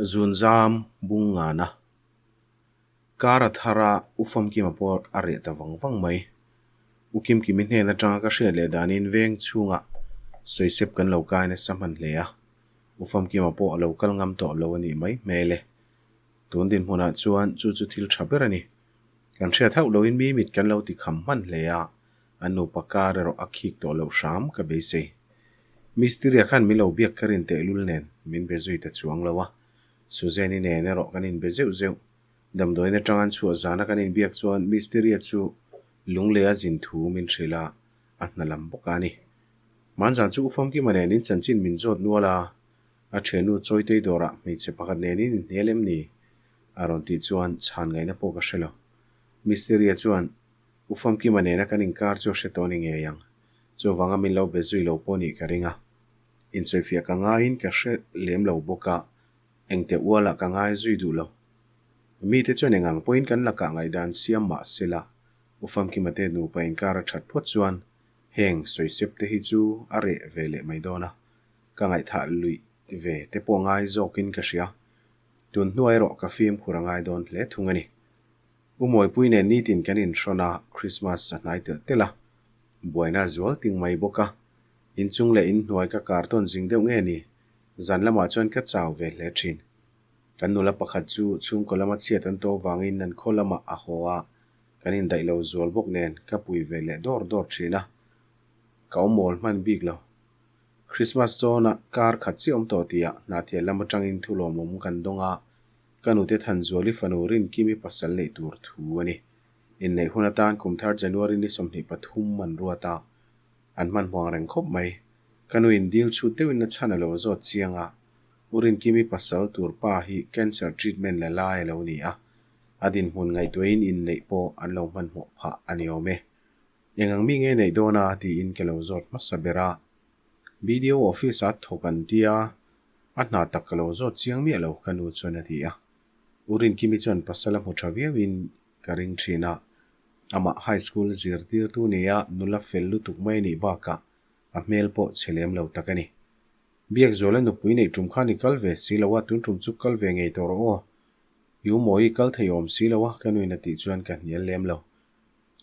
Zunzam bung ngana kar a thar a, U Famkima pawh a reh ta vang vang mai. U Kimkimi hnen atanga ka hriat leh danin veng chhungah sawisep kan lo kai nasa hman hle a, U Famkima pawh a lo kal ngam tawh lo a nih mai hmel e. Tun dinhmunah chuan chu chu thil tha ber a ni. Kan hriat hauh loin mi mit kan lo ti kham hman hle a, an nupa kar erawh a khik tawh loh hram ka beisei. Misteria khan min lo biak ka rin tehlul nen min be zui ta chuang lo a, Suzanne-i nen erawh kan inbe zeuh zeuh. Damdawiin atang an chhuah zana kan inbiak chuan Misteria chu lunglei a zin thu min hrilh a, a hna lam bawk a ni. Hmanzan chu U Famkima nen in chanchin min zawt nual a, a thiannu Chawitei dawrah hmeichhe pakhat nen in inhnial em ni? a rawn tih chuan chhan ngaihna pawh ka hre lo. Misteria chuan U Famkima nena kan inkar chu a hre tawh ni ngei ang. Chuvanga min lo be zui lo pawh nih ka ring a. Insawifiah ka ngaiin ka hre lem lo bawk a, engteh ualah ka ngai zui duh lo. Mite chuan engang pawhin kan lakah ngaihdan siam mah se la, U Famkima te nupa inkar a that phawt chuan heng sawisep te hi chu a reh ve leh mai dawn a, ka ngaihthah luih ve te pawh ngai zawkin ka hria. Tun hnuai erawh ka fimkhur a ngai dawn hle thung a ni. U Mawipui nen nitin kan inhrawn a, Christmas a hnai telh telh a, buaina a zual ting mai bawk a. Inchung leh inhnuai ka kar tawn zing deuh nge ni, zan lamah chuan ka chau ve hle thin. Kan nula pakhat chu chhungkaw lama chhiat an tawh vangin an khaw lamah a haw a, kan indaih lo zual bawk nen ka pui ve leh dawr dawr thin a, ka awm mawl hman bik lo. Christmas zawnah kar khat chiah awm tawh tihah Hnahthial lam atangin thu lawmawm kan dawng a, Ka nute Thanzuali fanu Rinkimi pasal neih tur thu a ni. Inneih hun atan kum thar January ni 23 an ruat a, an hmanhmuang reng khawp mai. Ka nu in dil chhut deuhin a chhan a lo zawt chiang a, U Rinkimi pasal tur pa hi cancer treatment la lai a lo ni a, a dinhmun ngaihtuahin inneih pawh an lo hmanhmawh phah a ni awm e. Eng ang mi nge neih dawn a? tiin ka lo zawt hmasa ber a. BDO office a thawk an tia, a hna tak ka lo zawt chiang miah lo ka nu chuan a ti a. U Rinkimi chuan pasal a hmu tha viauin ka ring thin a, amah high school zirtirtu nia nula fel lutuk mai a nih bakah a hmel pawh chhe lem lo tak a ni. Biakzuala nupui neih tum khan i kal ve si lo a, tun tum chu kal ve ngei tawh rawh aw. I u Mawi i kal thei awm si lo a ka nuin a tih chuan ka hnial lem lo.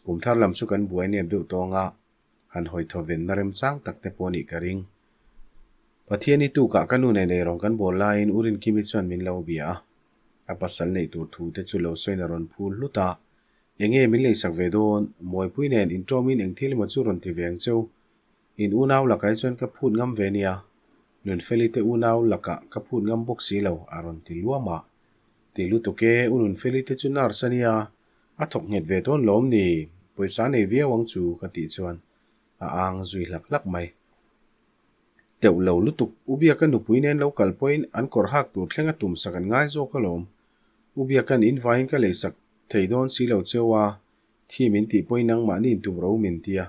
Kum thar lam chu kan buai nep deuh tawng a, han hawi thaw venna remchang tak te pawh a nih ka ring. Pathian i tukah ka nu nen eirawng kan bawl laiin U Rinkimi chuan min lo bia a, a pasal neih tur thu te chu lo sawiin a rawn phul hlut a, Enge min leisak ve dawn, Mawipui nen intawmin eng thil emaw chu rawn ti ve ang cheu, in unau lakah hi chuan ka phut ngam ve nia, Nunfeli te unau lakah ka phut ngam bawk si lo a rawn ti luam a. Ti lutuk e, U Nunfeli te chu nurse a nia, A thawk nghet ve dawn lawm ni, pawisa nei viau ang chu ka tih chuan a ang zui hlak hlak mai. Teuh lo lutuk, U Biaka nupui nen lo kal pawhin an kawr hak tur thleng a tum sak an ngai zawk alawm. U Biaka'n in vaiin ka leisak thei dawn si lo cheu a, thi min tih pawhin nangmahni in tum ro min tia.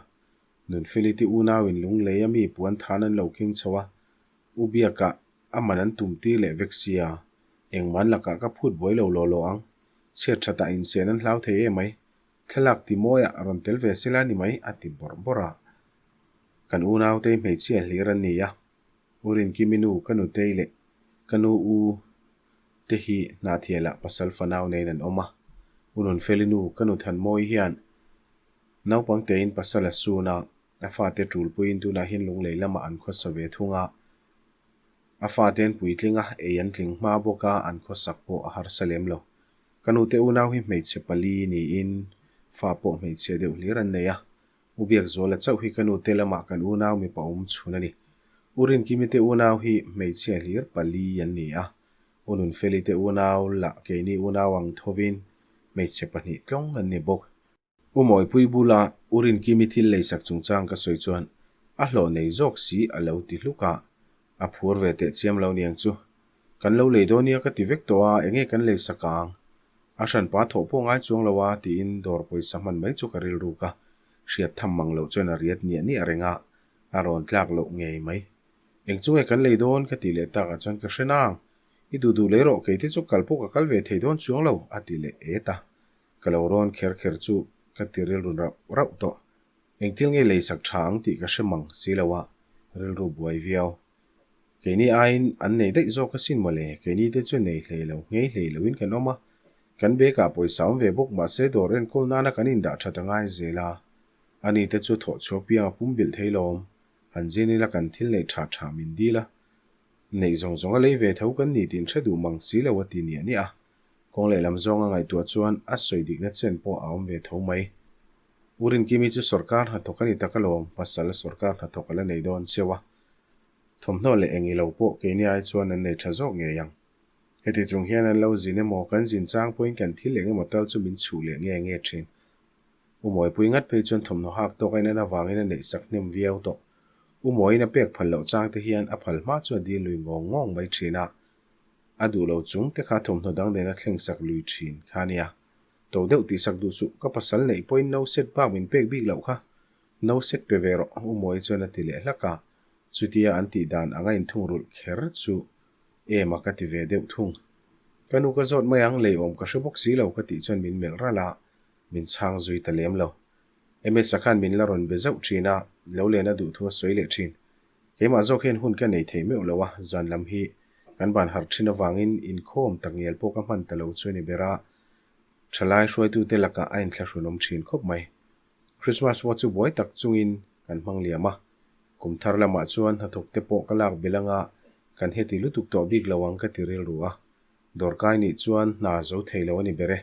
Nunfeliti unauin lunglei a mi puan than an lo keng chho a, U Biaka a man an tum tir leh vek sia, engman lakah ka phut buai lo law law ang. Chhiat tha tah insen an hlau thei em ai? Thlalak ti mawiah rawn tel ve sela ni mai a ti bawrh bawrh a. Kan unautei hmeichhia hlir an ni a, U Rinkimi nu ka nutei leh ka nu u te hi Hnahthialah pasal fanau neiin an awm a. U Nunfeli nu ka nu Thanmawi hian naupang tein pasal a sun a, a fate tulpuiin tunah hian lunglei lamah an khawsa ve thung a. A fate an puitling a, ei an tling hma bawk a, an khawsak pawh a harsa lem lo. Ka nute unau hi hmeichhe pali niin fa pawh hmeichhia deuh hlir an nei a. U Biakzuala chauh hi ka nute lamah kan unau mipa awm chhun a ni. U Rinkimi te unau hi hmeichhia hlir pali an ni a. U Nunfeli te unau lah keini unau ang thovin hmeichhe pahnih tlawng an ni bawk. U Mawipui bula U Rinkimi thil leisak chungchang ka sawi chuan a hlawh nei zawk si a lo ti hluk a, a phur ve teh chiam lo niang chu. Kan lo lei dawn nia ka ti vek tawh a, enge kan leisak ang? A hranpa thawh pawh ngai chuang lo a tiin dawr pawisa hman mai chu ka rilruk a, hriat tham mang loh chuan a riat niah niah reng a, a rawn tlak loh ngei mai. Eng chu nge kan lei dawn ka tih leh takah chuan ka hre nang, i duh duh lei rawh keite chu kal pawh ka kal ve thei dawn chuang lo a ti leh et a. Ka lo rawn kher kher chu ka ti rilru rauh rauh tawh. Engthil nge leisak tha ang tih ka hre mang si lo a, rilru buai viau. Keini aiin an nei daih zawk asin mawle, keini te chu nei hlei lo, nghei hlei loin kan awm a. Kan bag-ah pawisa awm ve bawk mahse dawr enkawl nana kan indah that a ngai zel a. Ani te chu thawh chhuah piang a pumbilh thei lawm. Han zin ila kan thil neih tha tha min dil a. Neih zawng zawng a lei ve tho kan ni tih hre duh mang si lo a ti niah niah a. Kawng lehlam zawnga ngaihtuah chuan a sawi dikna chen pawh a awm ve tho mai. U Rinkimi chu sawrkar hnathawk a ni tak alawm, pasal sawrkar hnathawk a la nei dawn cheu a. Thawmhnaw leh eng ilo pawh keini ai chuan an nei tha zawk ngei ang. Heti chung hian an lo zin emaw kan zin chang pawhin kan thil eng emaw tal chu min chhuh leh nge nge thin. U Mawipui ngat phei chuan thawmhnaw hak tawk a inan avangin a neih sak hnem viau tawh. U Mawiin a pek phal loh chang te hian a phal hma chu a dil lui ngawng ngawng mai thin a. A duh lo chung te kha thawmhnaw dang nena thleng sak lui thin kha a nia. To deuh tih sak duh suh, ka pasal neih pawhin no set bak min pek bik loh kha. No set pe ve rawh, U Mawii chuan a ti leh hlak a. Chutia an tih dan anga inthungrulh kher chu em a ka ti ve deuh thung. Ka nu ka zawt mai ang, leiawm ka hre bawk si lo ka tih chuan min melh ralh a, min chhang zui ta lem lo. Emesa khan min la rawn be zauh thin a, lo len a duh thu a sawi leh thin. Keimah zawk hian hun ka nei thei meuh lo a, zan lam hi kan ban harh thin avangin inkhawm tak ngial pawh ka hman ta lo chu a ni ber a, thalai hruaitute lakah a inthlahrunawm thin khawp mai. Christmas pawh chu buai tak chungin kan hmang liam a, kum thar lamah chuan hnathawk te pawh ka lak belh anga kan heti lutuk tawh bik lo ang ka ti rilru a, dawrkai nih chuan hna zo thei lo a ni ber e.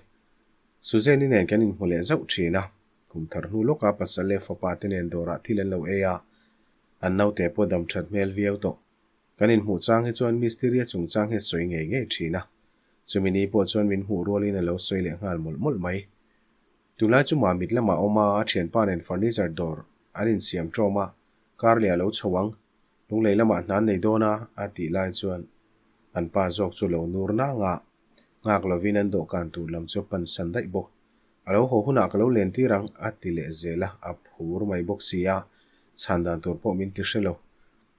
Suzanne-i nen kan inhmu leh zauh thin a, kum thar hnu lawka pasal leh fapa te nen dawrah thil an lo ei a, an naute pawh dam that hmel viau tawh. Kan inhmuh chang hi chuan Mysteria chungchang hi a sawi ngei ngei thin a, chumi ni pawh chuan min hmuh rualin a lo sawi leh nghal mawlh mawlh mai. Tunlai chu Mamit lamah awm a, a thianpa nen furniture dawr an insiam tawm a, kar leh a lo chho ang. Lunglei lamah hna an nei dawn a, a tih lai chuan an pa zawk chu lo nur nang a, nghak lovin an dawhkan tur lam chu a pan san daih bawk. A lo haw hunah ka lo len tir ang, a ti leh zel a, a phur mai bawk si a, chhan dan tur pawh min ti hre lo.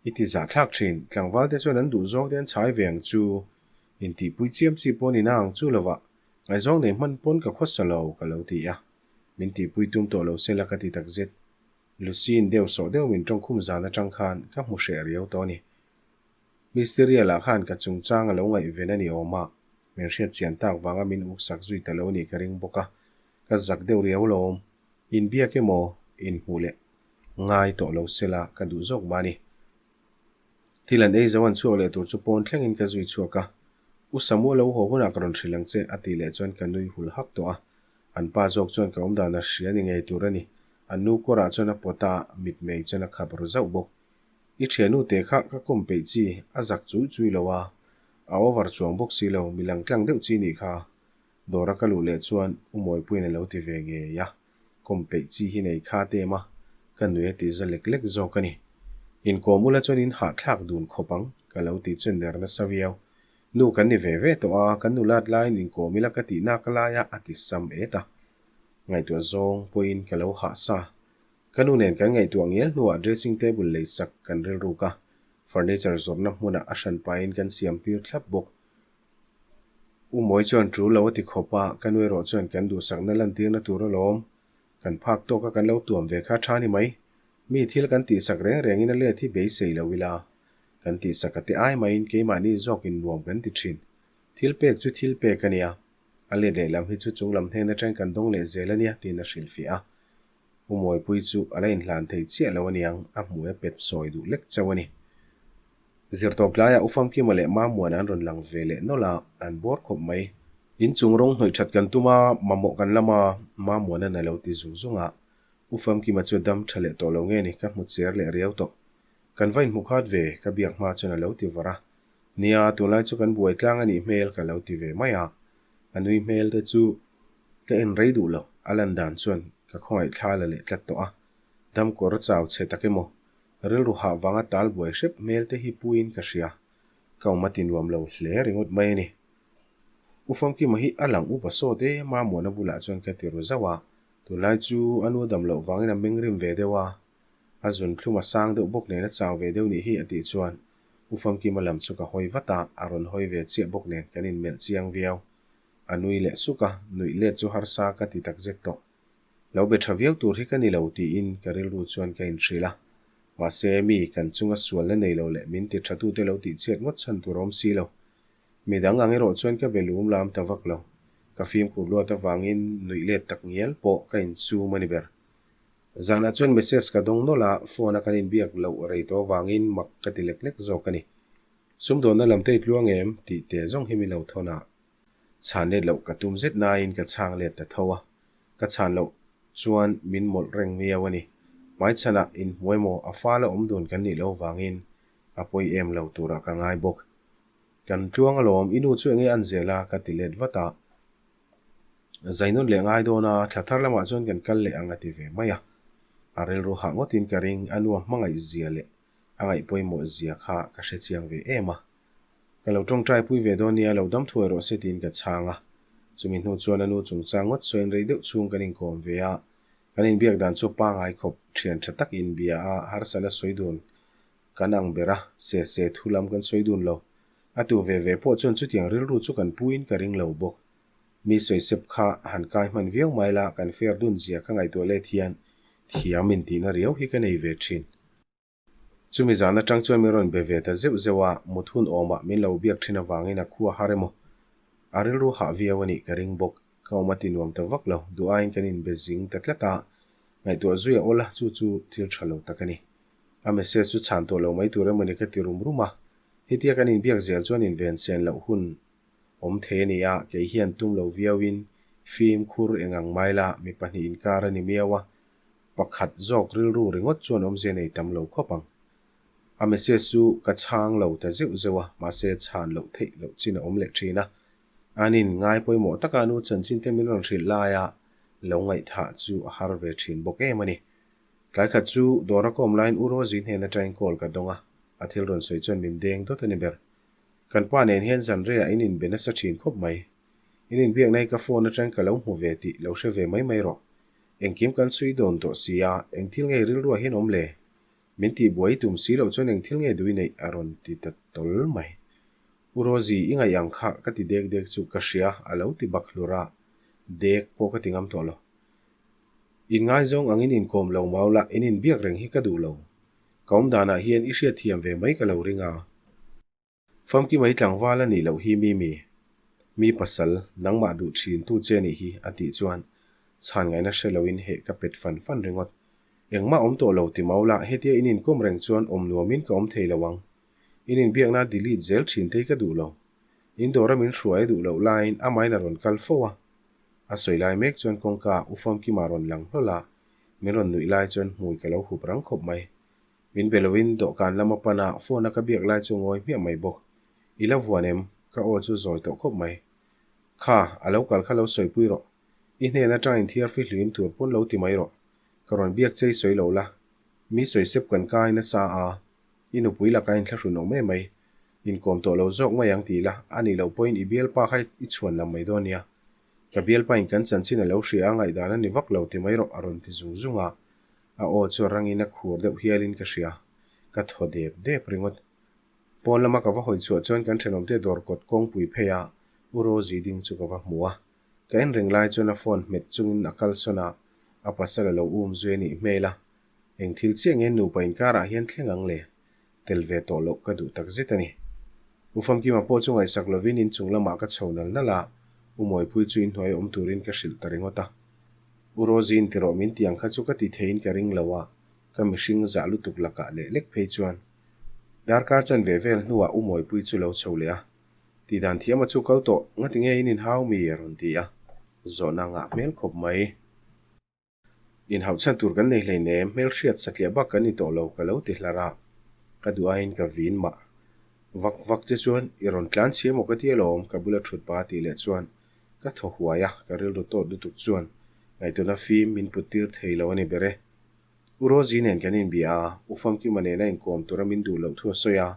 I ti zahthlak thin, tlangval te chuan an duh zawng te an chhai ve ang chu, intihpui chiam chi pawh ni na ang chu lovah Ngaihzawng nei hman pawn ka khawsa lo, ka lo ti a. Min tihpui tum tawh lo sela ka ti takzet. Lucy-in deuh sawh deuh min tawngkhum zan atang khan ka hmu hreh riau tawh a ni. Mysteria lah khan ka chungchang a lo ngaihven a ni awm a, min hriat chian tak vanga min uksak zui ta lo nih ka ring bawk a, ka zak deuh riau lo awm. Inbiak emaw inhmuh leh ngai tawh lo sela ka duh zawk mah a ni. Thil an ei zo an chhuak leh tur chu pawn thlengin ka zui chhuak a, U Samu a lo haw hunah ka rawn hrilh ang che a tih leh chuan ka nui hul hak tawh a. An pa zawk chuan ka awmdan a hria ni ngei tur a ni. An nu kawrah chuan a pawt a, mitmei chuan a khap ru zauh bawk. I thiannu te kha ka kawm peih chi, a zak chui chui lo a, a over chuang bawk si lo, mi lang tlang deuh chi nih kha. Dawra ka luh leh chuan U Mawipuiin a lo ti ve ngei a. Kawm peih chi hi nei kha te em a, ka nui a ti za lek lek zawk a ni. Inkawm ula chuan in hahthlak dun khawp ang, ka lo ti chu ner nasa viau. Nu kan ni ve ve tawh a, kan nulat laiin inkawm ila ka tih nak lai a, a ti sam et a. Ngaihtuah zawng pawhin ka lo hah sa. Ka nu nen kan ngaihtuah ngial hnuah dressing table lei sak kan rilruk a, furniture zawrhna hmunah a hran pahin kan siam tir thlap bawk. U Mawi chuan tul lo a ti khawp a, ka nu erawh chuan kan duhsakna lantirna tur alawm, kan phak tawka kan lo tuam ve kha tha ni mai. Mi thil kan tihsak reng rengin a let hi beisei lo ila, kan tihsak a te ai maiin keimahni zawkin nuam kan ti thin. Thil pek chu thil pek a nia, a let lehlam hi chu chunglam hnen atang kan dawng leh zel a nia tiin a hrilhfiah a. U Mawipui chu a la inhlan thei chiah lo aniang, a hmuh e pet sawi duh lek chauh a ni. Zirtawp laiah U Famkima leh Mamuana an rawn lang ve leh nawlh a, an bawr khawp mai. Inchung rawng hnawih that kan tum a, mamawh kan lam a, Mamuana'n a lo ti zung zung a. U Famkima chu dam tha leh tawh lo nge ni, ka hmu cher leh riau tawh. Kan va inhmu khat ve, ka biak hma chuan a lo ti var a. Nia, tunlai chu kan buai tlang a nih hmel ka lo ti ve mai a. A nui hmel te chu ka en rei duh lo, a lan dan chuan ka khawngaih thla la leh tlat tawh a. Damkawr chau chhe tak emaw, Rilru hah vanga tal buai hrep hmel te hi puiin ka hria. Ka awm a ti nuam lo hle ringawt mai a ni. U Famkima hi a lang upa sawt e Mamuana bulah chuan ka ti ru zauh a. Tunlai chu a nu dam loh vangin a meng rim ve deuh a. A zun thlum a sang deuh bawk nen a chau ve deuh nih hi a tih chuan U Famkima lam chu ka hawi vat a, a rawn hawi ve chiah bawk nen kan inmelh chiang viau. A nui leh suk a, nuih let chu harsa ka ti takzet tawh. Lo be tha viau tur hi ka ni lo tiin ka rilru chuan ka inhrilh a. Mahse, mi kan chunga sualna nei lo leh min ti thatute lo tihchhiat ngawt chhan tur a awm si lo. Mi dang ang erawh chuan ka be lum lam ta vak lo. Ka fimkhur luat avangin nuih let tak ngial pawh ka insum a ni ber. Zanah chuan message ka dawng nawlh a, phone a kan inbiak loh rei tawh avangin mak ka ti lek lek zawk a ni. Sumdawnna lam te i tluang em? tih te zawng hi min lo thawn a. Chhan let loh ka tum zet nain ka chhang let ta tho a. Ka chhan loh chuan min mawlh reng miau a ni. Hmaichhanah inhmu emaw a fala awm dun kan nih loh avangin a pawi em lo turah ka ngai bawk. Kan tluang alawm, i nu chu enge an zel a? ka ti let vat a. Zainawn leh ngai dawn a, thla thar lamah chuan kan kal leh ang a ti ve mai a. A rilru hah ngawtin ka ring, a nu a hmangaih zia leh a ngaih pawimawh zia kha ka hre chiang ve em a. Ka lo tawngtai pui ve dawn nia, lo dam thuai rawh se tiin ka chhang a. Chumi hnu chuan a nu chungchang ngawt sawiin rei deuh chhung kan inkawm ve a, kan inbiak dan chu pangai khawp thian tha tak inbia a, harsatna sawi dun Kan ang ber a, se se thu lam kan sawi dun lo. A tu ve ve pawh chuan chutiang rilru chu kan puiin ka ring lo bawk. Mi sawisep kha han kai hman viau mai la, kan fair dun zia ka ngaihtuah let hian thiam intihna riau hi ka nei ve thin. Chumi zan atang chuan min rawn be ve ta zeuh zeuh a, mut hun awmah min lo biak thin avangin a khua har emaw? A rilru hah viau a nih ka ring bawk. Ka awm a ti nuam ta vak lo, duh aiin kan inbe zing ta tlat a, ngaihtuah zui a awl a, chu chu thil tha lo tak a ni. A message chu chhan tawh lo mai tur emawni ka ti rum rum a, hetia kan inbiak zel chuan inven sen loh hun awm thei a ni a, kei hian tum lo viauin fimkhur eng ang mai la mi pahnih inkar a ni miau a, pakhat zawk rilru ringawt chuan awmzia nei tam lo khawp ang. A message chu ka chhang lo ta zeuh zeuh a, mahse chhan loh theih loh chin a awm leh thin a, anin ngai pawimawh taka nu chanchin te min rawn hrilh laia lo ngaihthah chu a har ve thin bawk em a ni. Tlai khat chu dawr a kawm laiin U Rosie hnen atangin call ka dawng a, a thil rawn sawi chuan min deng dawt a ni ber. Kan pa nen hian zan reiah in inbe nasa thin khawp mai. In inbiakna hi ka phone atang ka lo hmu ve tih lo hre ve mai mai rawh. Engkim kan sawi dawn tawh si a, eng thil nge rilruah hian awm le? Min tih buai i tum si loh chuan eng thil nge duh i neih a rawn ti ta tawl mai. U Rosie, i ngaih ang kha ka ti dek dek chu ka hria a lo ti bak hlur a, dek pawh ka ti ngam tawh lo. Inngaizawng angin inkawm lo mau la, in inbiak reng hi ka duh lo. Ka awm danah hian i hriatthiam ve mai ka lo ring a. Famki mai tlangval a nih loh hi Mimi, mi pasal, nangmah duh thin tu che nih hi, a tih chuan chhan ngaihna hre loin heh ka pet fan fan ringawt. Engmah awm tawh lo ti mau la, hetia in inkawm reng chuan awm nuamin ka awm thei lo ang. In inbiakna delete zel thin te hi ka duh lo. In dawra min hruai a duh loh laiin amahin a rawn kal fo a. A sawi lai mek chuan kawngka U Famkima rawn lang hlawl a, min rawn nuih lai chuan hmui ka lo hup rang khawp mai. Min be loin dawhkan lam a pan a, phone a ka biak lai chu ngawi hmiah mai bawk. I la vuan em? Ka aw chu zawi tawh khawp mai. Kha, a lo kal kha lo sawipui rawh. I hnen atang inthiar fihlim tur pawn lo ti mai rawh. Ka rawn biak che i sawi lo la. Mi sawisep kan kai nasa a, i nupui laka inthlahrun awm em mai. Inkawm tawh lo zawk mai ang ti ila, a nih loh pawhin i bialpa kha i chhuan lam mai dawn nia. Ka bialpain kan chanchin a lo hria a, ngaihdan a ni vak lo ti mai rawh a rawn ti zung zung a. A aw chu a rangin a khur deuh hialin ka hria. Ka thaw dep dep ringawt. Pawn lama ka va hawi chhuah chuan kan thenawmte dawr kawt kawngpui phei a, U Rosie ding chu ka va hmu a. Ka en reng lai chuan a phone hmet chungin a kalsawn a, a pasal a lo um zui a nih hmel a. Eng thil chiah nge nupa inkarah hian thleng ang le? Tel ve tawh loh ka duh tak zet a ni. U Famkima pawh chu ngaihsak lovin inchung lamah ka chho nal nal a, U Mawipui chu inhnuai awm turin ka hrilh ta ringawt a. U Rosie in tirawh min ti ang kha chu ka ti theiin ka ring lo a, ka mihring zah lutuk lakah leh lek phei chuan. Darkar chan ve vel hnuah U Mawipui chu lo chho leh a, Tihdan thiama chu kal tawh, ngati nge in inhau mi? a rawn ti a, zawhna ngah hmel khawp mai. Inhauh chhan tur kan nei hleinem, hmelhriat satliah bak kan ni tawh lo ka lo ti hlar a, ka duh aiin ka vin mah. Vak vak che chuan i rawn tlan chhia maw ka ti alawm ka bula thut pa tih leh chuan ka thaw huai a, ka rilru tawt lutuk chuan ngaihtuahna fim min put tir thei lo a ni ber e. U Rosie nen kan inbia a, U Famkima nena inkawm tura min duh loh thu a sawi a,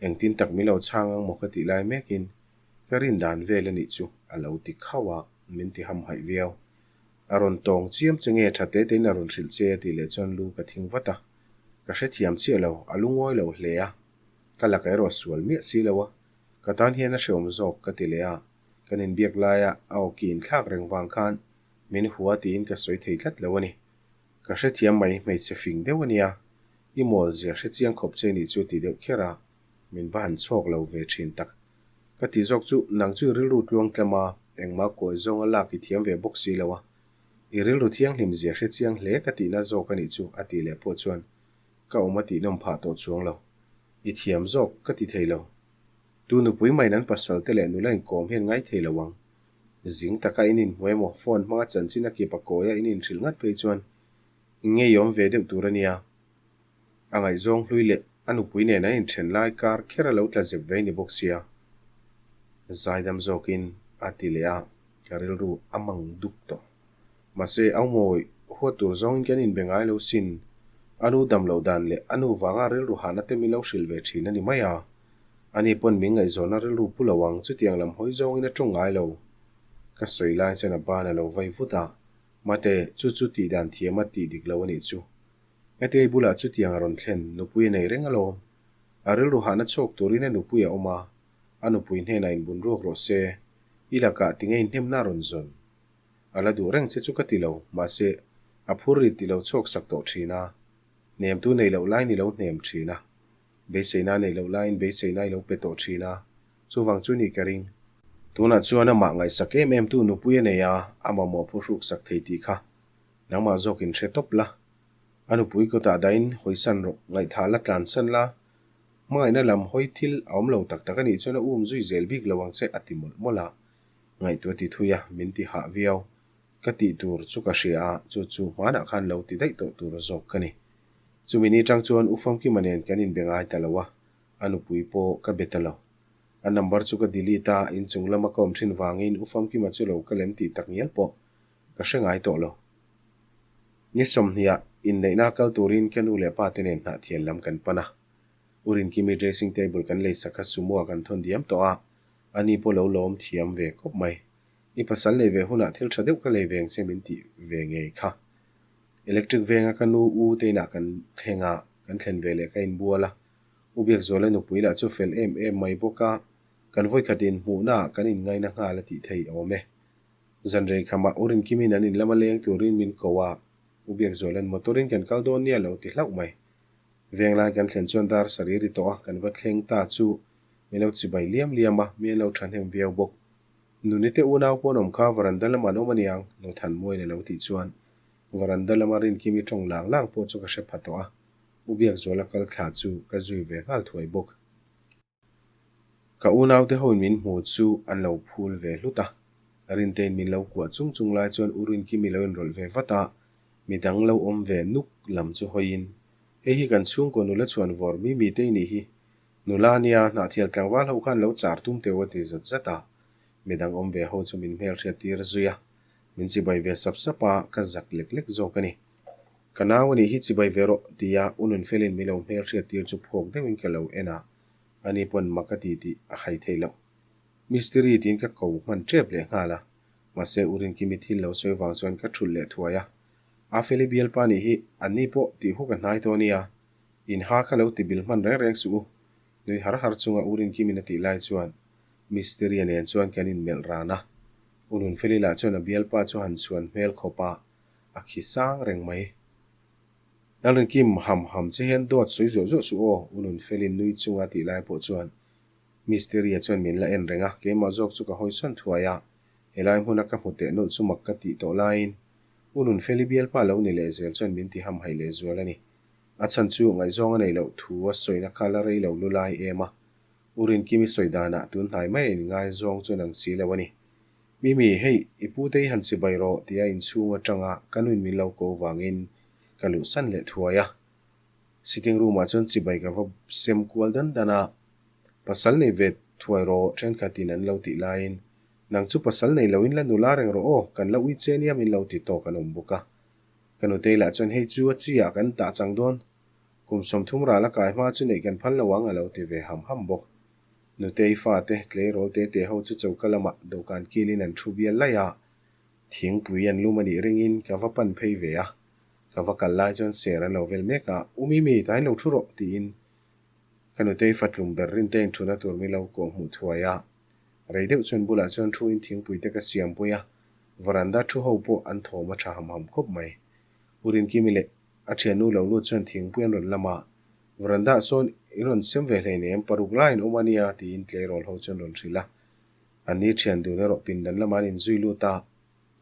engtin tak min lo chhang ang maw ka tih lai mekin ka rin dan vel a nih chu a lo ti khauh a, min ti hamhaih viau. A rawn tawng chiam che nge tha te tein a rawn hrilh che a tih leh chuan lu ka thing vat a. Ka hrethiam chiah lo, a lungawi lo hle a. Ka laka erawh sual miah si lo a. Ka tan hian a hreawm zawk ka ti leh a. Kan inbiak laia a aw ki inthlak reng vang khan min hua tiin ka sawi thei tlat lo a ni. Ka hrethiam mai hmeichhe fing deuh a nia. I mawl zia hre chiang khawp che nih chu ti deuh kher a, min va han chhawk lo ve thin tak. Ka ti zawk chu nang chu i rilru tluang tlam a, engmah kawi zawnga lak i thiam ve bawk si lo a. I rilru thianghlim zia hre chiang hle ka tihna zawk a nih chu a tih leh pawh chuan ka awm a tihnawm phah tawh chuang lo. I thiam zawk ka ti thei lo. Tu nupui maiin an pasal te leh nula inkawm hian ngai thei lo ang. Zing taka in inhmu emaw phone hmanga chanchin a kip a kawia in inhrilh ngat phei chuan ngeiawm ve deuh tur a nia. A ngaihzawng hlui leh a nupui nen an inthen lai kar kher a lo tla zep vei ni bawk sia. Zaidam zawkin a ti leh a, ka rilru a mang duk tawh. Mahse, au mawi huat tur zawngin kan inbe ngai lo sin. A nu dam loh dan leh a nu vanga rilru hahna te min lo hrilh ve thin a ni mai a. Ani pawn min ngaihzawnna rilru pu lo ang, chutiang lam hawi zawngin a tawng ngai lo. Ka sawi lai chuan a ban a lo vai vut a, Mate, chu chu tih dan thiam a tih dik lo a nih chu. Hetei bulah chutiang a rawn thlen, nupui a nei reng alawm. A rilru hahna chhuak turin a nupui a awm a, a nupui hnenah inbun ruak rawh se, i lakah tinge inhnemna a rawn zawn? A la duh reng che chu ka ti lo, mahse, a phur rit ti lo chhuak sak tawh thin a. Hnemtu nei loh laiin i lo hnem thin a. Beiseina nei loh laiin beiseina i lo pe tawh thin a, chuvang chu ni ka ring. Tunah chuan amah ngaihsak em em tu nupui a nei a, a mamawh phuhruk sak thei tih kha nangmah zawk in hre tawp la. A nupui kutah dahin hawisan rawh, ngaihthah la tlansan la, hmangaihna lam hawi thil a awm lo tak tak a nih chuan a um zui zel bik lo ang che a ti mawlh mawlh a. Ngaihtuah ti thui a, min ti hah viau. Ka tih tur chu ka hria a, chu chu hmanah khan lo ti daih tawh tur zawk ka ni. Chumi ni tang chuan U Famkima nen kan inbe ngai ta lo a, a nupui pawh ka be ta lo. A number chu ka delete a, inchung lama ka awm thin vangin U Famkima chu lo ka lem tih tak ngial pawh ka hre ngai tawh lo. Ni sawmhniah inneihna kal turin ka nu leh pa te nen hnahthial lam kan pan a. U Rinkimi dressing table kan leisak kha sumo ah kan thawn diam tawh a, ani pawh lo lawm thiam ve khawp mai. I pasal nei ve hunah thil tha deuh ka lei ve ang che min tih ve ngei kha. Electric venga ka nu u te inah kan thleng a, kan thlen ve leh ka inbual a. U Biakzuala nupui lah chu fel em em mai bawk a, kan vawikhat inhmuhnaah kan inngaina nghal a tih theih awm e. Zanrei khamah U Rinkimin an in lama leng turin min ko a, U Biakzuala'n motor-in kan kal dawn nia lo ti hlauh mai. Venglai kan thlen chuan dar sarih ri tawh a, kan va thleng ta chu min lo chibai liam liam a, mi an lo thahnem viau bawk. Nuni te unau pawn awm kha varanda lamah an awm aniang, lo than muain a lo tih chuan varanda lama Rinkimi tawng lang lang pawh chu ka hre pha tawh a, U Biakzuala kal thla chu ka zui ve nghal thuai bawk. Ka unaute hoin min hmu chu an lo phul ve hlut a, Rintein min lo kuah chung chung lai chuan U Rinkimi lo inrawlh ve vat a, midang lo awm ve nuk lam chu hawiin, Hei hi kan chhungkaw nula chhuan vawr mi mi te i nih hi, Nula nia, hnahthial tlangval ho khan lo char tum teuh a ti zat zat a, midang awm ve ho chu min hmelhriat tir zui a, min chibai ve sap sap a, ka zak lek lek zawk a ni. Ka nau a nih hi chibai ve rawh tia U Nunfelin min lo hmelhriat tir chu phawk deuhin ka lo en a, ani pawn mak a ti tih a hai theih loh. Mistiri tiin ka ko hman tep leh nghal a, mahse U Rinkimi thil lo sawi vang chuan ka thulh leh thuai a, Afeli bialpa nih hi anni pawh tih huk a hnai tawh nia, In ha kha lo ti bil hman reng reng suh u. Nui har har chunga U Rinkimin a tih lai chuan Misteria nen chuan kan inmelh ran a. U Nunfeli lah chuan a bialpa chu han chhuan hmel khawp a, a khi sang reng mai. Lalrinkim, ham ham che hian dawt sawi zuah zuah suh aw, U Nunfeli nui chunga a tih lai pawh chuan Misteria chuan min la en reng a, keimah zawk chu ka hawi sawn thuai a, helai hmuna ka hmu teh nawlh chu mak ka tih tawh laiin U Nunfeli bialpa lo ni leh zel chuan min ti hamhaih leh zual a ni. A chhan chu ngaihzawng a neih loh thu a sawina kha la rei lo lu lai em a, U Rinkimi sawi danah tun hnai mai a inngaizawng chu nang si lo a ni. Mimi, hei, i pute i han chibai rawh tia inchhung atanga ka nuin min lo ko vangin ka luhsan leh thuai a. Sitting room ah chuan chibai ka va sem kual dan dan a, pasal nei ve thuai rawh thenkhatin an lo tih laiin, Nang chu pasal nei loin la nula reng rawh aw, kan la ui che nia min lo ti tawk an awm bawk a. Ka nutei lah chuan hei chu a chi ah kan tah chang dawn, kum 30 ral a kai hma chu neih kan phal lo ang a lo ti ve ham ham bawk. Nutei fate tleirawl te te ho chu choka lamah dawhkan kilin an thu bial laih a, thingpui an lum a nih ringin ka va pan phei ve a, ka va kal lai chuan ser an lo vel mek a, U Mimi, tain lo thu rawh tiin ka nutei fatlum ber rintein thuna tur mi lo kawh hmuh thuai a, rei deuh chuan bulah chuan thuin thingpui te ka siampui a, Varanda thu ho pawh an thawm a tha ham ham khawp mai. U Rinkimi leh A thiannu lo lut chuan thingpui an rawn lam a, Verandah sawn i rawn sem ve hleinem, paruk laiin awm a nia, tiin tleirawl ho chu an rawn hrilh a. Anni thian dun erawh pindan lamah an inzui lut a,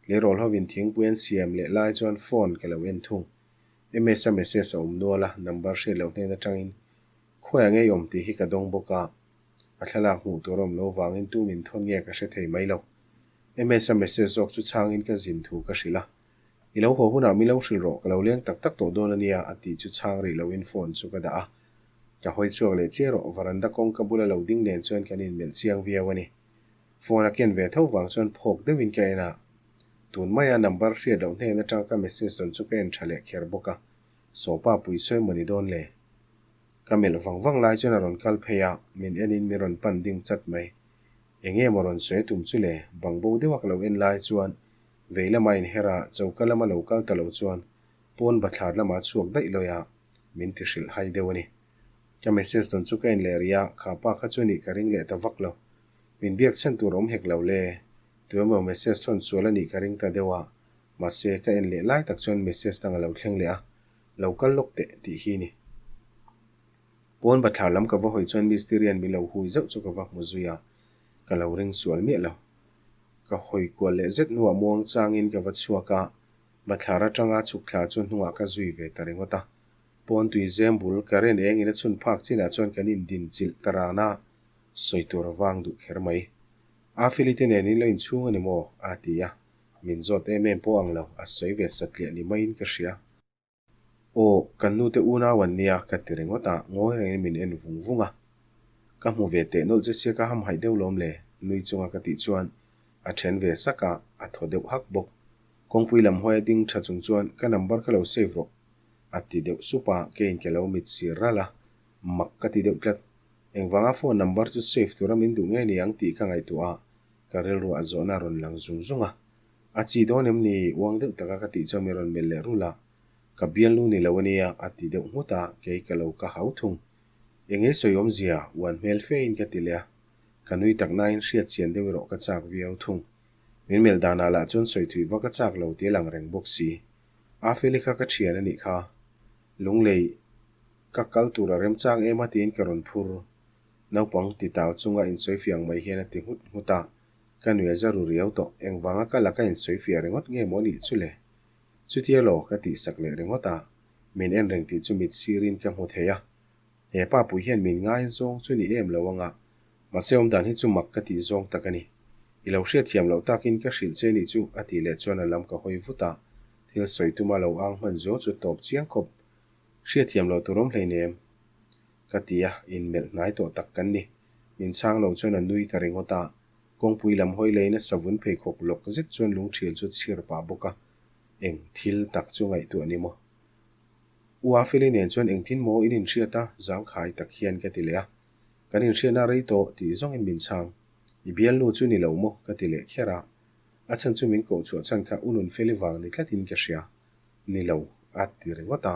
tleirawl hovin thingpui an siam leh lai chuan phone ka lo en thung. MS-a message a awm nual a, number hriat loh hnen atangin khawiah ngei awm tih hi ka dawng bawk a, a thlalak hmuh tur a awm lo vangin tu min thawn nge ka hre thei mai lo. MS-a message zawk chu chhangin ka zin thu ka hrilh a, I lo haw hunah mi lo hrilh rawh, ka lo leng tak tak tawh dawn a nia, a tih chu chhang rih loin phone chu ka dah a. Ka hawi chhuak leh chiah rawh, varanda kawngka bula lo ding nen chuan kan inmelh chiang viau a ni. Phone a ken ve tho vang chuan phawk deuhin ka en a. Tun maia number hriat loh hnen atanga ka message dawn chu ka en tha leh kher bawk a, Sawpa pui sawi maw ni dawn le? Ka melh vang vang lai chuan a rawn kal phei a, min enin min rawn pan ding chat mai. Enge maw rawn sawi tum chu le? Bang bo deuha ka lo en lai chuan Vei lama inher a, choka lama lo kal ta lo chuan pawn bathlar lama chhuak daih lawi a, min ti hrilh hai deuh a ni. Ka message dawn chu ka en leh rih a, kha pa kha chu nih ka ring leh ta vak lo. Min biak chhan tur awm hek lo le. Tuemaw message thawn sual a nih ka ring ta deuh a, mahse ka en leh lai tak chuan message dang a lo thleng leh a, lo kal lawk teh tih hi ni. Pawn bathlar lam ka va hawi chuan Mistirian min lo hui zauh chu ka va hmu zui a, ka lo ring sual miah lo. Ka hawi kual leh zet hnuah muang changin ka va chhuak a, bathlar atanga chhuk thla chu hnungah ka zui ve ta ringawt a. Pawn tui zem bul current engin a chhun phak chinah chuan kan indin chilh ta ran a, sawi tur a vang duh kher mai. A Feli te nen in lo inchhung a ni maw? a ti a, min zawt em em pawh ang lo, a sawi ve satliah ni maiin ka hria. Aw, kan nute unau an nia, ka ti ringawt a, ngawi rengin min en vung vung a. Ka hmu ve teh nawlh che sia ka hamhaih deuh lawm le, nui chunga ka tih chuan a then ve sak a, a thaw deuh hak bawk. Kawngpui lam hawi a ding tha chung chuan ka number ka lo save rawh, a ti deuh sup a, keiin ka lo mit sir ralh a, mak ka ti deuh tlat. Engvanga phone number chu save tura min duh nge ni ang tih ka ngaihtuah a, ka rilruah zawhna a rawn lang zung zung a. A chi dawn em ni? Uang deuh taka ka tih chuan min rawn melh leh rulh a, Ka bialnu ni lo a nia, a ti deuh nghut a, kei ka lo ka hau thung. Eng nge sawi awmzia? Uan hmel fe in ka ti leh a, ka nui tak nain hriat chian deuh erawh ka chak viau thung. Min melh danah lah chuan sawi thui vak a chak lo ti a lang reng bawk si. A Feli kha ka thian a nih kha. Lunglei ka kal tur a remchang em a tiin ka rawn phur. Naupang ti tau chunga insawi fiang mai hian a ti nghut nghut a, Ka nui a za ru riau tawh, engvanga ka laka insawi fiah ringawt nge maw nih chu le? Chutia law ka tihsak leh ringawt a, min en reng tih chu mit sirin ka hmu thei a. He pa pui hian min ngai zawng chu ni em lo anga, mahse awmdan hi chu mak ka tih zawng tak a ni. I lo hriatthiam loh takin ka hrilh che nih chu a tih leh chuan a lam ka hawi vut a, thil sawi tuma lo ang hman zuau chu tawp chiang khawp. Hriatthiam loh tur awm hleinem ka ti a, inmelh hnai tawh tak kan ni. Min chhang lo chuan a nui ta ringawt a, kawngpui lam hawi leiin a savun pheikhawk lawk zet chuan lungṭhial chu chhir pah bawk a, eng thil tak chu ngaihtuah ni maw? U Afeli nen chuan engtin maw in inhriat a? Zangkhai tak hian ka ti leh a, Kan inhriatna rei tawh tih zawngin min chhang. I bialnu chu ni lo maw? ka ti leh kher a, a chhan chu min koh chhuah chhan kha U Nunfeli vang ni tlatin ka hria. Ni lo, a ti ringawt a,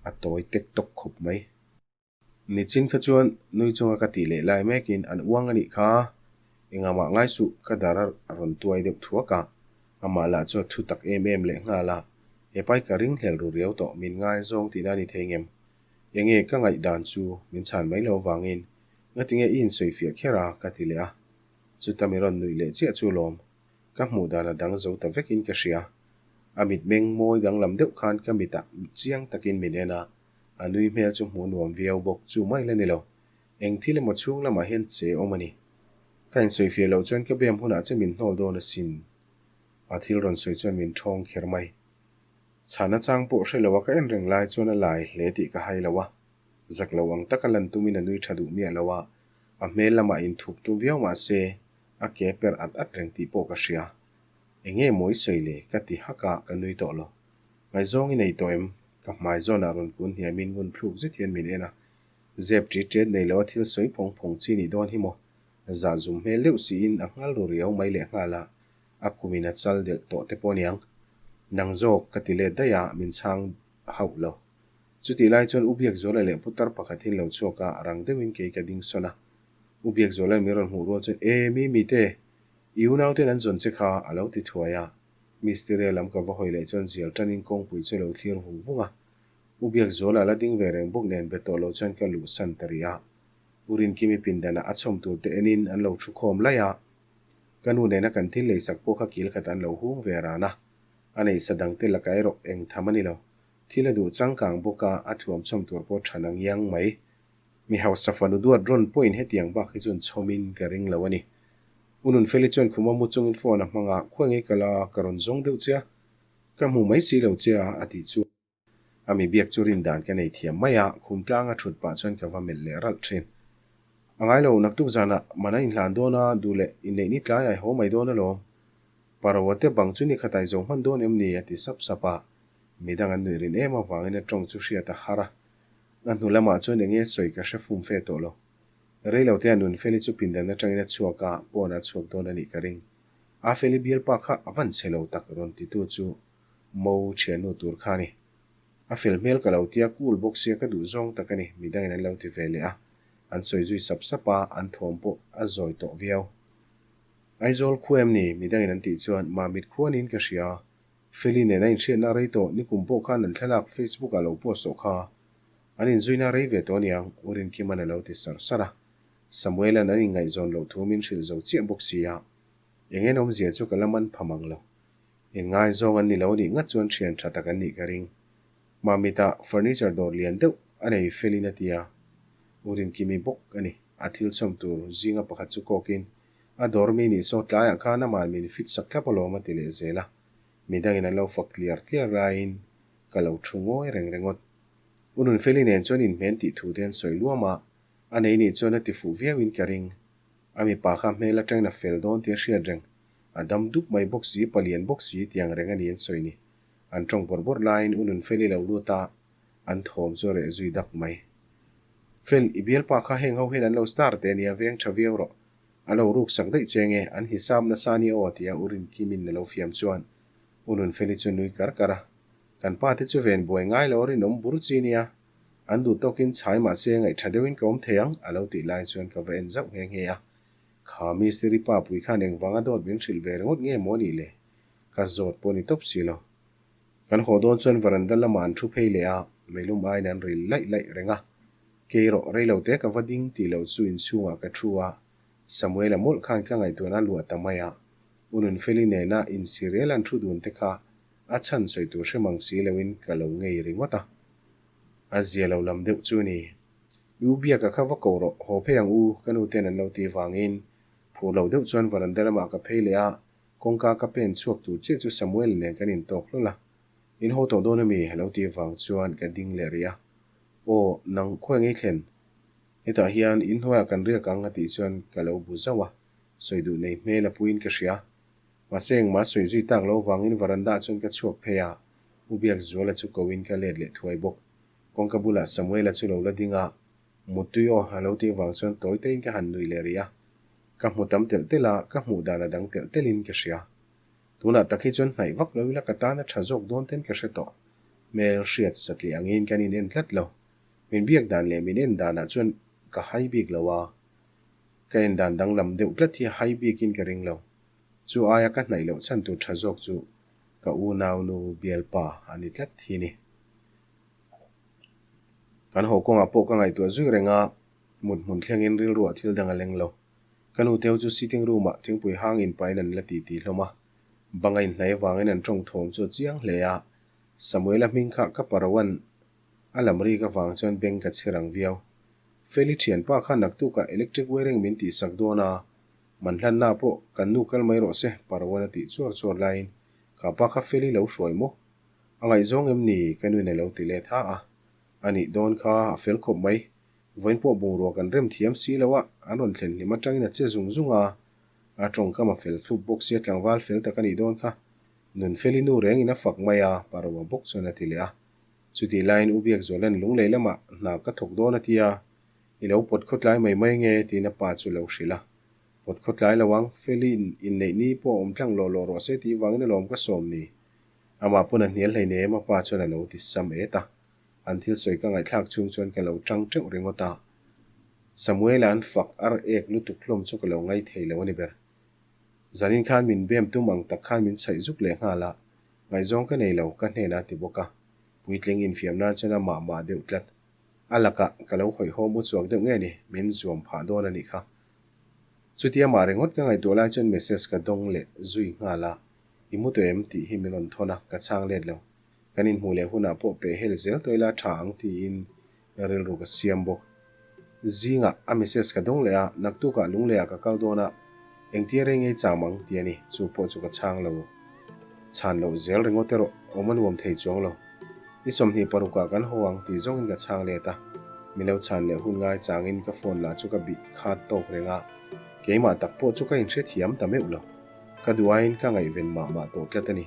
a tawi tek tawk khawp mai. Nichin kha chuan nui chunga ka tih leh lai mekin an uang a nih kha, engah mah ngai suh ka dar a rawn tuai deuh thuak a, amah lah chu a thu tak em em leh nghal a, he pai ka ring hlel ru riau tawh min ngai zawng tihna a ni thei ngem? Enge ka ngaih dan chu min chhan mai lo avangin ngatinge i insawi fiah kher a ka ti leh a, chuta mi rawn nuih leh chiah chu lawm ka hmuh dan a dang zo ta vekin ka hria, a mitmeng mawi danglam deuh khan ka mitah chiang takin min en a, A nui hmel chu hmuh nuam viau bawk chu mai la ni lo. Eng thil emaw chhung lamah hian che awm a ni. Ka insawi fiah loh chuan ka bem hunah che min hnawl dawn asin. A thil rawn sawi chuan min ṭhawng kher mai. Chhana chang pawh hre lo a ka en reng lai chuan a lai hle tih ka hai lo a. Zak lo ang taka lan tumin a nui ṭha duh miah lo a, a hmel lamah inthup tum viau mah se a ke per at at reng tih pawh ka hria. Enge maw i sawi le? ka ti hak a, ka nui tawh lo. Ngaihzawng i nei tawh em? Ka hmai zawnah rawn kun hniamin ngun thluk zet hian min en a. Zep ṭit ṭet nei lo a thil sawi phawng phawng chi nih dawn hi maw? Zah zum hmel deuh siin a nghal ru riau mai leh nghal a, a kumin a chal delh tawh te pawh aniang. Nang zawk ka ti let daih a, min chhang hauh lo. Chutih lai chuan U Biakzuala leh putar pakhat hi an lo chhuak a, rang deuhin kei ka ding sawn a. U Biakzuala'n min rawn hmuh rual chuan, E, Mimite! I unauten an zawn che kha, a lo ti thuai a. Misteria lam ka va hawi leh chuan zial tanin kawngpui chu a lo thlir vung vung a. U Biakzuala la ding ve reng bawk nen be tawh lo chuan ka luhsan ta rih a. U Rinkimi pindanah a chhawm tur te enin an lo thu khawm laih a. Ka nu nena kan thil leisak pawh kha kil khat an lo hung ve ran a. A neihsa dangte laka erawh eng tham a ni lo. Thil a duh changkang bawk a, a thuam chhawm tur pawh tha na ngiang mai. Mi hausa fanu duat rawn pawhin hetiang bak hi chuan chhawmin ka ring lo a ni. U Nunfeli chuan khuma mu chungin phone a hmang a, Khuai ngei ka la, ka rawn zawng deuh che a, ka hmu mai si lo che a, a tih chu. A mi biak chu rin dan ka nei thiam mai a, khum tlanga thut pah chuan ka va melh leh ralh thin. A ngai lo, naktuk zanah man a inhlan dawn a, duh leh inneih ni tlai ai haw mai dawn alawm. Paroa te bang chu ni khat ai zo hman dawn em ni? a ti sap sap a, midang an nuih rin em avangin a tawng chu hriat a har a. A hnu lamah chuan enge sawi ka hre fum fe tawh lo. Reilote a Nunfeli chu pindan atangin a chhuak a, pawnah a chhuak dawn a nih ka ring. Afeli bialpa kha a van chhe lo tak rawn titu chu Mo thiannu tur kha a ni. A fel hmel ka lo tia cool bawk sia ka duh zawng tak a ni, midangin an lo ti ve leh a. An sawi zui sap sap a, an thawm pawh a zawi tawh viau. Aizawl khua em ni? Midangin an tih chuan Mamit khua niin ka hria. Feli nen a inhriatna rei tawh, nikum pawh khan an thlalak Facebook ah lo post tawh kha. An inzuina rei ve tawh aniang, U Rinkima'n a lo ti sar sar a. Samuela'n an inngaihzawn loh thu min hrilh zo chiah bawk si a, eng en awmzia chu ka la man pha mang lo. Inngaizawng an ni lo nih ngat chuan thian tha tak an nih ka ring. Mamita furniture dawr lian deuh a nei felin a ti a, U Rinkimi bawk a ni. A thil chhawm tur zinga pakhat chu kawkin, A dawr mi nih saw tlaiah khan amah min fit sak thlap alawm a ti leh zel a. Midangin an lo fak tliar tliar laiin ka lo thu ngawi reng ringawt. U Nunfeli nen chuan inhmen tih thu te an sawi luam a, a nei nih chuan a ti fuh viauin ka ring. A mipa kha hmel atangin a fel dawn tih a hriat reng. A dam dup mai bawk si, palian bawk si tiang reng a ni an sawi ni. An tawng bawrh bawrh laiin U Nunfeli lo lut a, an thawm chu a reh zui dak mai. Fel, i bialpa kha heng ho hian an lo star teh a nia, veng tha viau rawh. A lo ruk sak daih che nge, an hisap nasa a nia aw tia U Rinkimin a lo fiam chuan U Nunfeli chu nui kar kar a. Kan pa te chu ven buai ngai lo rinawm bur chi nia, an duh tawkin chhai mahse ngaih tha deuhin ka awm thei ang a lo tih lai chuan ka va en zauh nghe nghe a. Kha mistiri pa pui khan engvanga dawt min hrilh ve ringawt nge maw nih le? Ka zawt pawh ni tawp si lo. Kan haw dawn chuan veranda lamah an thu phei leh a, meilum aiin an ril laih laih reng a. Kei rawh rei lo te ka va ding tih loh chu inchhungah ka thu a, Samuela mawlh khan ka ngaihtuahna luah ta mai a. U Nunfeli nena insirel an thu dun te kha a chhan sawi tur hre mang si loin ka lo ngei ringawt a. A zia lo lam deuh chu ni. I u Biaka kha va ko rawh, haw phei ang u, ka nu ten an lo ti vangin phur lo deuh chuan varanda lamah ka phei leh a, kawngka ka pen chhuak tur chiah chu Samuel nen kan intawk hlawl a. In haw tawh dawn ami? A lo ti vang chuan ka ding leh rih a. Aw, nang khawi ngei thlen? Hetah hian inhnuaiah kan riak ang a tih chuan ka lo bu zauh a, sawi duh nei hmel a puiin ka hria. Mahse engmah sawi zui tak lo vangin varanda chuan ka chhuak phei a, U Biakzuala chu koin ka let leh thuai bawk. Kawngka bulah Samuela chu lo la ding a, Muttui aw a lo tih vang chuan tawi taiin ka han nui leh rih a. Ka hmu tam telh telh a, ka hmuh dan a dang telh telhin ka hria. Tunah tak hi chuan hnaih vak lo ila ka tan a tha zawk dawn ten ka hre tawh. Hmel hriat satliah angin kan in en tlat lo. Min biak dan leh min en danah chuan ka hai bik lo a, ka en dan danglam deuh tlat hi hai bikin ka ring lo. Chu aia ka hnaih loh chhan tur tha zawk chu ka unaunu bialpa a ni tlat hi ni. Kan haw kawngah pawh ka ngaihtuah zui reng a, mut hmun thlengin rilruah thil dang a leng lo. Ka nu teu chu sitting room ah thingpui hang inpahin an la ti ti hlawm a, bang a inhnai avangin an tawng thawm chu a chiang hle a, Samuela hming kha ka paroan A lam rik avang chuan beng ka chhe rang viau. Feli thianpa kha naktukah electric wiring min tihsak dawn a, man hlanna pawh kan nu kal mai rawh se, Parawan a tih chuar chuar laiin ka pa kha Feli lo hruai maw? A ngaihzawng em ni? Ka nuin a lo ti let ha a. A nih dawn kha a fel khawp mai. Vawiin pawh bungrua kan rem thiam si lo a, an rawn thlen hlim atangin a che zung zung a. A tawngkam a fel thlup bawk sia tlangval fel tak a nih dawn kha. Nun Feli nu rengin a fak mai a, Parawa bawk chuan a ti leh a. Chutih laiin U Biakzuala'n lunglei lamah hna ka thawk dawn a ti a, I lo pawt khawtlai mai mai nge tiin a pa chu lo hrilh a. Pawt khawtlai lo ang, Feli'n inneih ni pawh a awm tlang lawh lawh rawh se tih vangin alawm ka sawm ni. Amah pawn a hnial hleinem a pa chuan a lo ti sam et a. An thil sawi ka ngaihthlak chhung chuan ka lo tang teuh ringawt a. Samuela an fak ar ek lutuk hlawm chu ka lo ngai thei lo a ni ber. Zanin khan min bem tum ang tak khan min chhaih zuk leh nghal a, Ngaihzawng ka nei lo, ka hnenah a ti bawk a. Puitling infiam nan chuan a mah mah deuh tlat. A lakah ka lo hawihhawm uchuak deuh nge ni, min zuam phah dawn a nih kha. Chutia mah ringawt ka ngaihtuah lai chuan message ka dawng leh zui nghal a, I mu tawh em? tih hi min rawn thawn a, ka chhang let lo. Kan inhmuh leh hunah pawh peh hel zel tawh ila tha ang tiin rilru ka siam bawk. Zingah a message ka dawng leh a, naktukah Lungleiah ka kal dawn a, engtia rei ngei cham ang ti a ni, chu pawh chu ka chhang lo. Chhan loh zel ringawt erawh awm a nuam thei chuang lo. Ni 26 ah kan haw ang tih zawngin ka chhang let a, min lo chhan leh hun ngai changin ka phone lah chu ka bih khat tawk reng a, keimah tak pawh chu ka inhrethiam ta meuh lo. Ka duh aiin ka ngaihven mah mah tawh tlat a ni.